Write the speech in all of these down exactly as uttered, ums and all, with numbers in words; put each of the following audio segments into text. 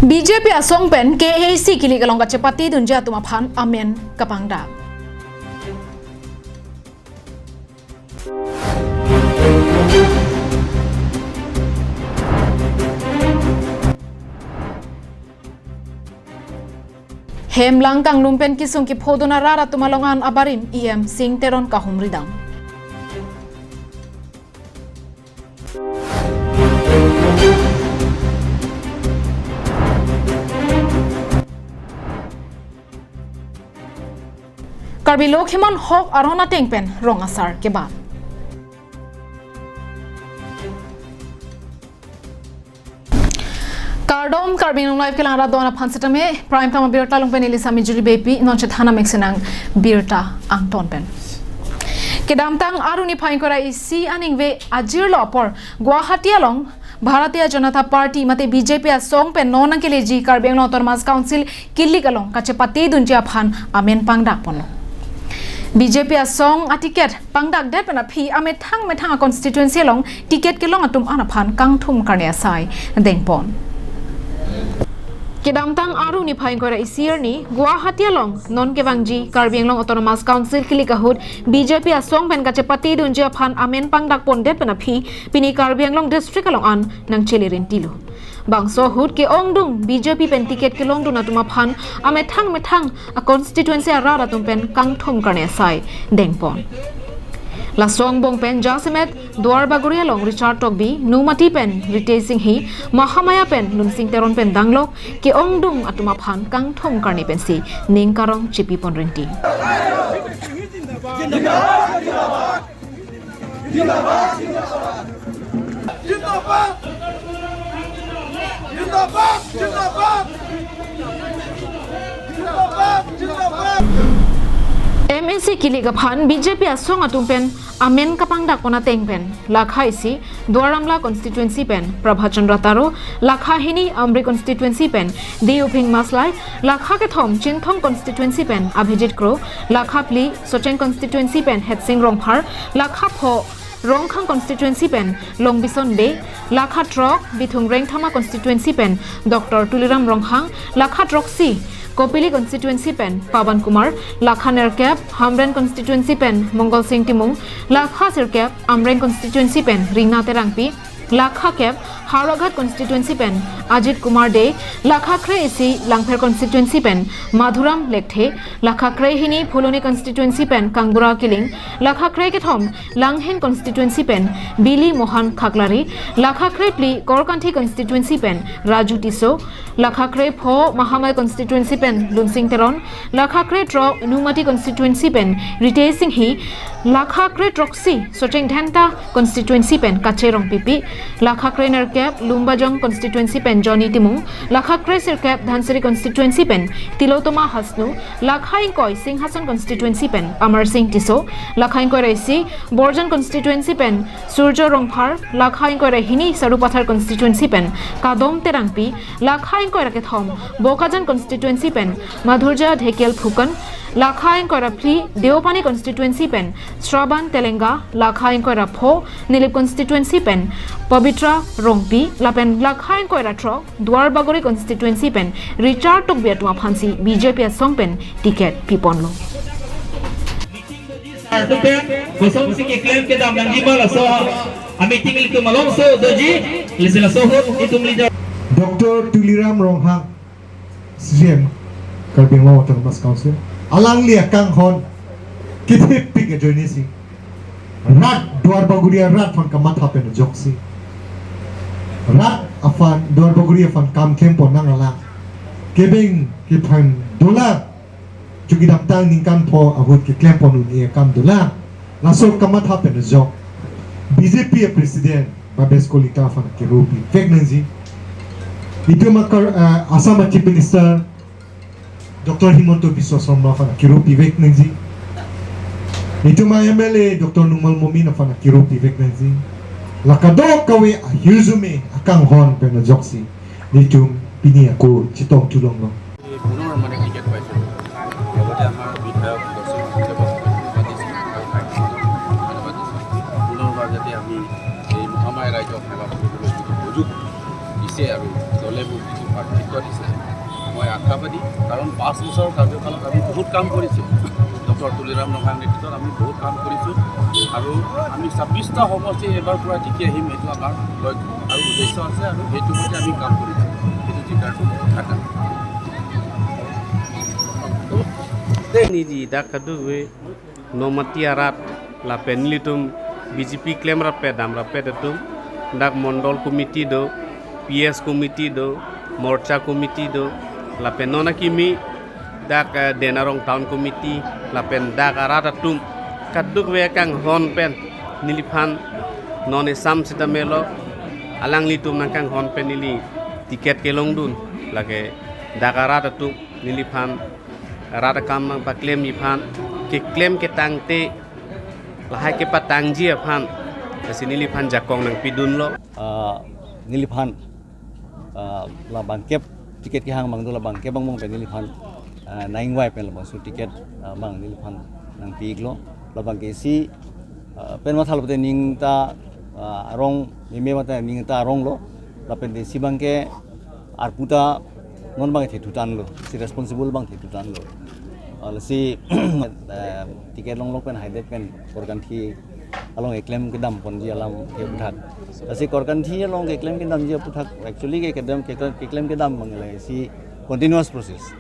B J P asong pen K A A C kilik along kachepatedunji atum aphan amen kapangdak. Hem lang kanglum pen kesung kephodun arat atum along an abarim E M Sing Teron kahumridam. Karbi Lokhimon Hok aron ateng pen rong asar keban. Kardom, Karbi Anglong Live kelang arat do-an aphan setame, Prime Time abirta along pen neli Sami Juli Beypi, non chethan amek senang birta angton pen. Kedamtang Aru niphai ingkoi ra isi aningve ajirlo apor Guwahati along Bharatiya Janata Party mate B J P asong pen non nangkeleji Karbi Anglong Autonomous Council kilik along kachepatedunji aphan amen pangdak ponlo. B J P asong aticket pangdakdet pen aphi amethang methang a-constituency along ticket kelong atum an aphan kangthum karne asai dengpon. Kedamtang Aru niphai ingkoi ra isi arni Guwahati along non kevangji Karbi Anglong Autonomous Council kilik ahut B J P asong pen kachepatedunji aphan amen pangdak pondet pen aphi pini Karbi Anglong District along an nangchele rintilo. Bangso ahut ke-ongdung B J P pen ticket kelongdun atum aphan amethang methang a-constituency arat atum pen kangthum karne asai dengpon. Laso angbong pen jasemet Duarbagori along Richard Tokbi, Nomati pen Ritesh Enghi, Mahamaya pen Lunsing Teron pen danglok ke-ongdung atum aphan kangthum karne pensi ning karong chipipon rinti. Jindabad! Jindabad! Jindabad! Jindabad! M A C kilik aphan B J P asong atum pen amen kapangdak pon ateng pen lakha isi Duar Amla constituency pen Prabhat Chandra Taro, lakha hini Amri constituency pen Deophing Maslai, lakha kethom Chinthong constituency pen Abhijit Kro, lakha phli Socheng constituency pen Hetsing Rongphar, lakha pho Rongkhang constituency pen Longbison Bey, lakha throk Bithung Rengthama constituency pen Doctor Tuliram Ronghang, lakha throksi Kopili constituency pen Pawan Kumar, lakha nerkep Hamren constituency pen Mongol Sing Timung, lakha sirkep Amreng constituency pen Rina Terangpi, lakha kep Howraghat constituency pen Ajit Kumar Dey, lakha kre-isi Langpher constituency pen Madhuram Lekthe, lakha kre-hini Phuloni constituency pen Kangbura Killing, lakha kre-kethom Langhin constituency pen Bili Mohan Khaklari, lakha kre-phli Korkanthi constituency pen Raju Tisso, lakha kre-pho Mahamaya constituency pen Lunsing Teron, lakha kre-throk Nomati constituency pen Ritesh Enghi, lakha kre-throksi Socheng Dhenta constituency pen Kache Rongpipi, lakha kre-nerkep Lumbajong constituency pen Johnny Timung, lakha kre-sirkep Dhansiri constituency pen Tilottama Hasnu, lakha ingkoi Singhason constituency pen Amar Sing Tisso, lakha ingkoi ra isi Borjan constituency pen Surjo Rongphar, lakha ingkoi ra hini Sarupathar constituency pen Kadom Terangpi, lakha ingkoi ra kethom Bokajan constituency pen Madhurjya Dhekial Phukan, lakha ingkoi ra phli Deopani constituency pen Shraban Telenga, lakha ingkoi ra pho Nilip constituency pen Pabitra Rongpi, lapen lakha ingkoi ra throk Duarbagori constituency pen Richard Tokbi atum aphansi B J P asong pen ticket piponlo. Artu pen kosonsi keklem kedam nangji ma laso a-meeting ilitum alongso doji, lasi laso ahut itum leader Doctor Tuliram Ronghang, C E M, Karbi Anglong Autonomous Council, alangli akanghon kithipik ajoinesi rat Duarbagori arat aphan kamatha pen ajoksi, rat aphan, Duarbagori aphan kam klempon nang alang, kebeng kephan dolang. Chukidamtang ningkan pho ahut keklempon un-e akam dolang. Laso kamatha pen ajok B J P a-president Bhabesh Kalita aphan kero pivek nangji. Itum akar, eh, Assam a-Chief Minister Doctor Himanta Biswa Sarma aphan kero pivek nangji. Itum a-M L A Doctor Numal Momin aphan kero pivek nangji. La kadokave ahirjume akanghon pen ajoksi itum pini ako chetong chulong long. পুনৰ মানে টিকেট পাইছোঁ। লগতে আমাৰ বিধায়ক সুদৰ্শন সিংদেৱক ধন্যবাদ দিছোঁ আৰু ভাইকনক ধন্যবাদ দিছোঁ। পুনৰবাৰ যাতে আমি এই মহামায়া ৰাইজক সেৱা কৰিবলৈ যিটো সুযোগ দিছে আৰু দলে মোক যিটো প্ৰাৰ্থিত্ব দিছে। মই আশাবাদী, কাৰণ পাঁচ বছৰ কাৰ্যকালত আমি বহুত কাম কৰিছোঁ। ডক্টৰ তুলিৰাম ৰংহাং নেতৃত্বত আমি বহুত কাম কৰিছোঁ আৰু আমি ছাব্বিছটা সমষ্টি এইবাৰ পূৰা জিকি আহিম, এইটো আমাৰ লক্ষ্য আৰু উদ্দেশ্য আছে আৰু সেইটো মতে আমি কাম কৰিছোঁ। সেইটো জিকাৰ কথা। Neli dak kadokave Nomati arat lapen nelitum B J P klemrap-et damrap-et atum, dak Mondol Committee do, P S Committee do, Morcha Committee do, lapen non akimi dak, eh, Denarong Town Committee, lapen dak arat atum kadokave kanghon pen neliphan non esam sita melo, alanglitum nangkanghon pen neli ticket kelongdun, lake dak arat atum neliphan rat akam nangpaklem iphan, keklem ketangte lahai kepatangji aphan, lasi neliphan jakong nangpidunlo. Ah, neliphan, ah, labangkep ticket kehang abang do, labangkep angbong pen neliphan, ah, nang-ingvai pen labangso ticket, ah, abang neliphan nangpi-iklo. Labangke isi, ah, pen mathalo pute ning ta, ah, arong, meme mate ning ta aronglo. Lapen te isi abangke arpu ta non abang thethutanlo, si responsible abang thethutanlo. Ah, lasi, eh, ticket longlok pen haidet pen Korkanthi along keklem kedam ponji alam ke aphuthak. Lasi Korkanthi along keklem kedamji aphuthak, actually ke kedam, ke, keklem kedam abang le isi continuous process.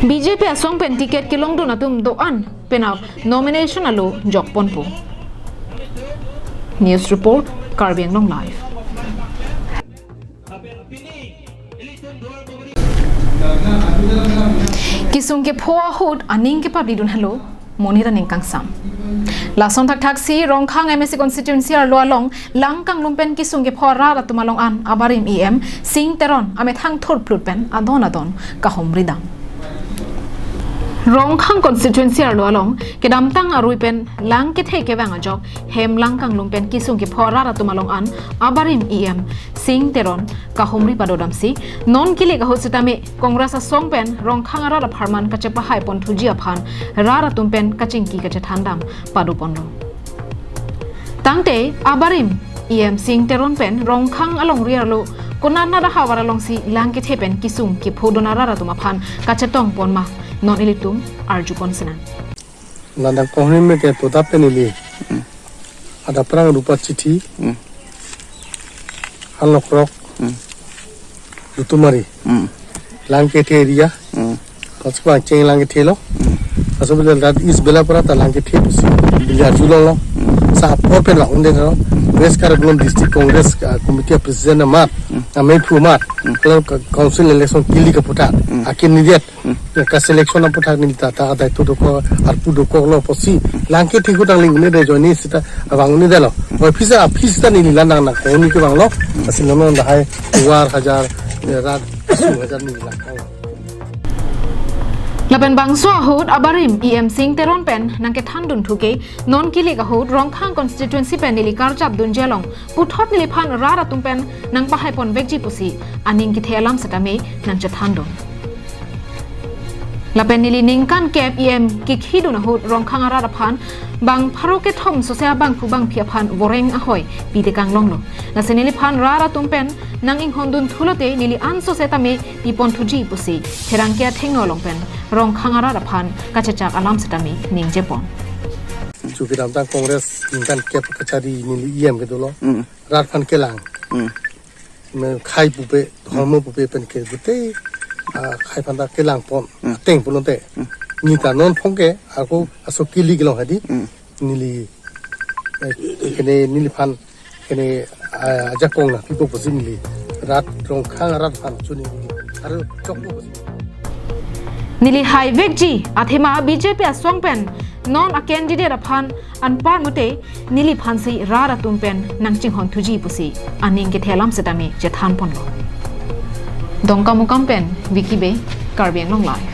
B J P asong pen ticket kelongdun atum do-an penap nomination alo jokponpo. News report, Karbi Anglong Live. Kisung kepho ahut aning kepabridun helo monit aning kangsam. Lason thakthaksi Rongkhang M A C constituency arlo along lang kanglum pen kisung kepho arat atum along an abarim E M Sing Teron amethang thurphlut pen adon adon kahumridam. Rongkhang constituency arlo along kedamtang arui pen lang kethe kevang ajok hem lang kanglum pen kisung kepho arat atum along an abarim E M Sing Teron kahumri padodamsi, non kilik ahut sitame Congress asong pen Rongkhang arat apharman kachepahai ponthuji aphan rat atum pen kachingki kachethandam padoponlo. Tangte abarim E M Sing Teron pen Rongkhang alongri arlo konatnat ahavar alongsi lang kethe pen kisung kephodun arat atum aphan kachetongpon ma, non ilitum arjupon sinang. Nandang kohni me ke toda pen ili. Hmm. Ada perang rupa chithi. Hmm. Halokrok. Hmm. Lutumari. Hmm. Lang kethe area. Hmm. Pas ko cheng lang kethelo. Hmm. Aso bela dat is bela pura ta lang kethe pusi. Bela julo lo. Hmm. Sa apor pen la unde lo. West Karbi Anglong District Congress, ah, Committee President amat. Hmm. Amei phu amat. Hmm. Kalau ka-, council election kili kaputa. Hmm. Akin nidiat. Hmm. Ka selection aphuthak neli ta ta adai to dokok, arpu dokoklo pusi. Lang kethe kutang ling ne de joini sita abang ne delo. Oi phisa, phisa neli lang nang nang kohni kevanglo. Asi nono lahai dua hajar, eh, rat, dua hajar neli lang. Lapen bangso ahut abarim E M Sing Teron pen nangkethandun thuke, non kilik ahut Rongkhang constituency pen neli karjapdunji along puthot neliphan rat atum pen nangpahaiponvekji pusi aning kethe alam sitame nangchethandun. Lapen neli ningkan kep E M kekhidun ahut Rongkhang arat aphan bang pharo kethom sose abangphu bangphi aphan voreng ahoi pitekang longlo. Lasi neliphan rat atum pen nang-inghondun thulote neli ansose tame piponthuji pusi pherangke athengno along pen Rongkhang arat aphan kachechak alam sitame ningjepon. Chuki damtang Congress ningkan kep kachari neli E M kedolo. Mm. Rat aphan kelang. Mm. Me khai pupe, dhormo pupe pen ke gute, ah, khai aphan ta kelangpon, Mm. ateng pulote. Mm. Neli ta non phongke, ako aso kilik long hadi, Mm. neli, eh, kene neliphan, kene, ah, ajakong nangpipo pusi neli. Rat Rongkhang arat aphan chuni neli. Aro chokpo pusi. Neli haivekji, athema B J P asong pen, non a candidate aphan anpar mute, neliphansi rat atum pen nangchinghon thuji pusi aning kethe alam sitame chethanponlo. Dongkamukam pen Vicky Bey, Karbi Anglong Live.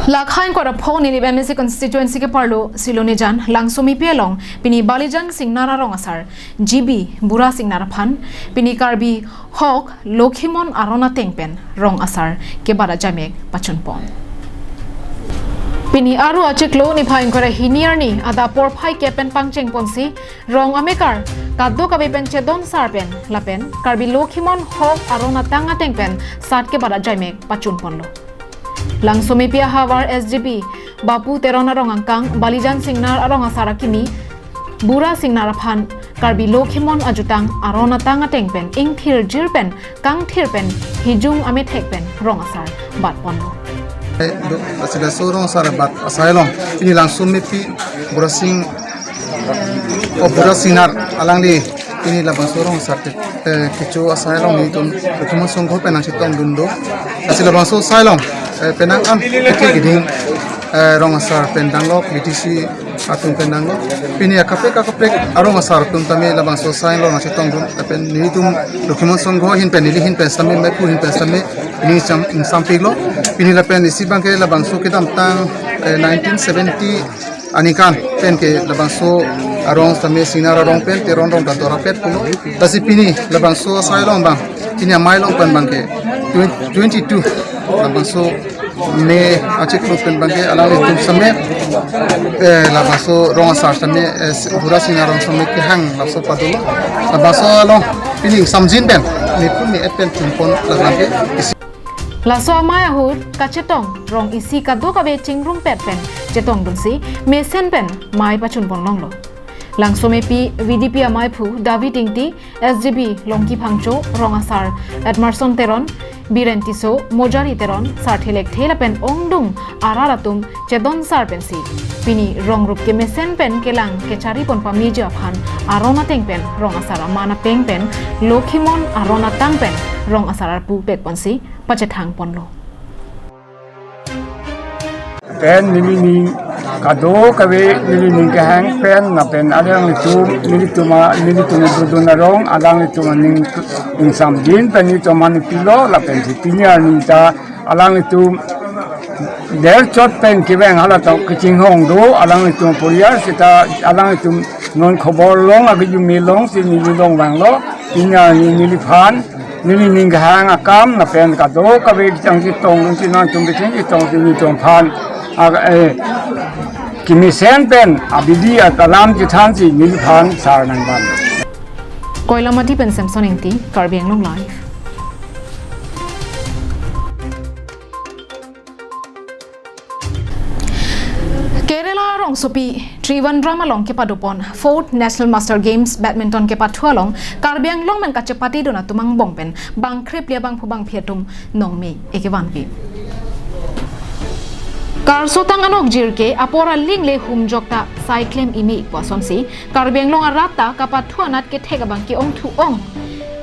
Lakha ingkoi ra pho Nilip M A C constituency keparlo Silonijan Langsomipi along pini Balijan Singnar arong asar G B Bura Singnar aphan pini Karbi Hok Lokhimon aron ateng pen rong asar kebat ajamek pachunpon. Pini Aru achiklo niphai ingkoi ra hini arni adap porphai kep pen pangcheng ponsi rong amekar kadokave pen chedon sar pen lapen Karbi Lokhimon Hok aron atang ateng pen sat kebat ajaimek pachun ponlo. Langsomepi ahavar S G B Bapu Teron arong angkang, Balijan Singnar arong asar akimi, Bura Singnar aphan Karbi Lokhimon ajutang aron atang ateng pen ingthirjir pen kangthir pen hijung amethek pen rong asar bat ponlo. Eh, do, sida so rong asar bat asai along. Pini Langsomepi Bura Sing, oh, Bura Singnar alangli pini labangso rong asar te, eh, kecho asai along nelitum Lokhimon Songho pen nangchetongdun do. Lasi labangso asai along, eh, penang an kethek keding, eh, rong asar pen danglok, B T C atum pen danglok. Pini akaprek akaprek arong asar atum tame labangso asai along nangchetongdun. Lapen nelitum Lokhimon Songho ahin pen, neli ahin pen sitame, maiphu ahin pen sitame, ning sam, ning sampiklo. Pini lapen isi abangke labangso kedamtang, eh, nineteen seventy aningkan pen ke labangso arong sitame Singnar arong pen Teron rong ta dorapet pulo. Lasi pini labangso asai along abang, pini amei along pen abangke twenty, twenty-two labangso May achiklo pen abangke alanglitum sitame, eh, labangso rong asar sitame, eh, Bura Singnar arong sitame kehang labangso padolo. Labangso along pini ning samjin pen, mephu me-et pen chun pon labangke isi. Laso amei ahut kachetong rong isi kadokave chingrumpet pen chetongdunsi mesen pen mei pachun pon longlo. Langsomepi V D P amaiphu David Ingti, S G B Longki Phangcho, rong asar Edmardson Teron, Biren Tisso, Mojari Teron, sarthe lekthe lapen ongdung arat atum chedon sar pensi pini rong rup kemesen pen kelang kechari pon pameji aphan aron ateng pen rong asar aman apeng pen Lokhimon aron atang pen rong asar arpu pek ponsi pachethang ponlo. Pen neli ning kadokave neli ning kehang pen lapen alanglitum nelitum a, nelitum dodun arong alanglitum aning ning samjin pen nelitum mani pilo lapen si pini arni ta alanglitum derchot pen kevang hala ta kachinghon do alanglitum poriyal seta alanglitum non khobor long agi jumi long si neli long vanglo pini arni neliphan neli ning kehang akam lapen kadokave kechang chetongdun si nangtum kecheng chetong si nelitum aphan a, eh, kemesen pen abidi alam chethan si neliphan sar nangvan. Koilamati pen Samson Ingti, Karbi Anglong Live. Kerala rongsopi Trivandrum along kepadopon Fourth National Master Games Badminton kepathu along Karbi Anglong pen kachepatedun atum angbong pen bang kre phli abangphu bangphi atum nongme ekevanpi. Karsotang anok jirke apor aling le humjok ta sai klem imi pu asonsi Karbi Anglong arat ta kapathu anat kethek abang ke-ongthu ong.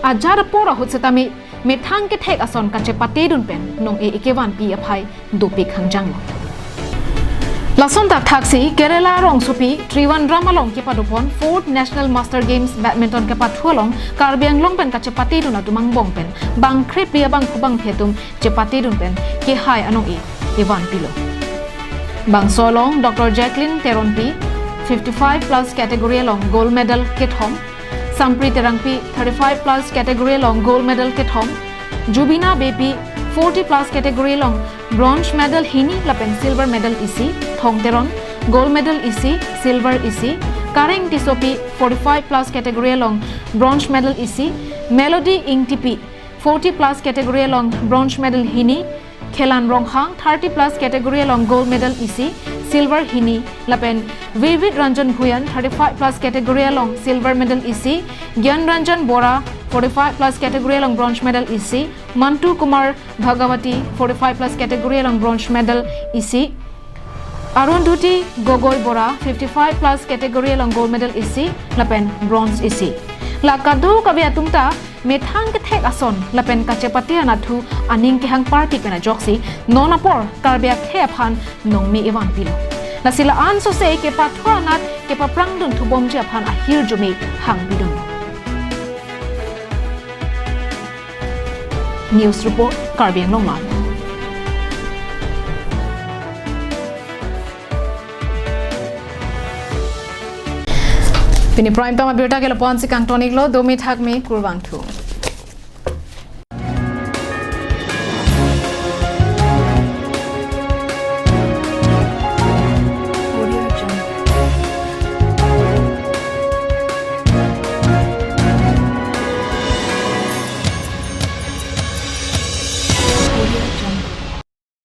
Ajat apor ahut setame methang kethek ason kachepatedun pen nong-e ekevanpi aphai dopik hangjanglo. Lason ta thaksi Kerala rongsopi Trivandrum along kepadopon Fourth National Master Games Badminton kepathu along Karbi Anglong pen kachepatedun atum angbong pen bang kre phli abangphu bangphi atum chepatedun pen kehai anong-e evanpilo. Bangso along Doctor Jacqueline Teronpi fifty-five plus category along gold medal kethom, Sampri Terangpi thirty-five plus category along gold medal kethom, Jubina Beypi forty plus category along bronze medal hini lapen silver medal isi, Thong Teron gold medal isi, silver isi, Kareng Tissopi forty-five plus category along bronze medal isi, Melody Ingtipi forty plus category along bronze medal hini, Khelan Ronghang thirty plus category along gold medal isi, silver hini, lapen Vivid Ranjan Bhuyan thirty-five plus category along silver medal isi, Gyan Ranjan Bora forty-five plus category along bronze medal isi, Mantu Kumar Bhagawati forty-five plus category along bronze medal isi, Arundhati Gogoi Bora fifty-five plus category along gold medal isi lapen bronze isi. La kadokave atum ta methang kethek ason lapen kachepate anatthu aning kehang parpik pen ajoksi non apor Karbi akhei aphan nongme evanpilo. Lasi la-an sose kepathu anat kepaprangdun thubomji aphan ahirjume hangpidun. News report, Karbi Anglong Live. Pini Prime Time abirta ke lapu-ansi kangtoniklo, domi thakmi, kurvangthu.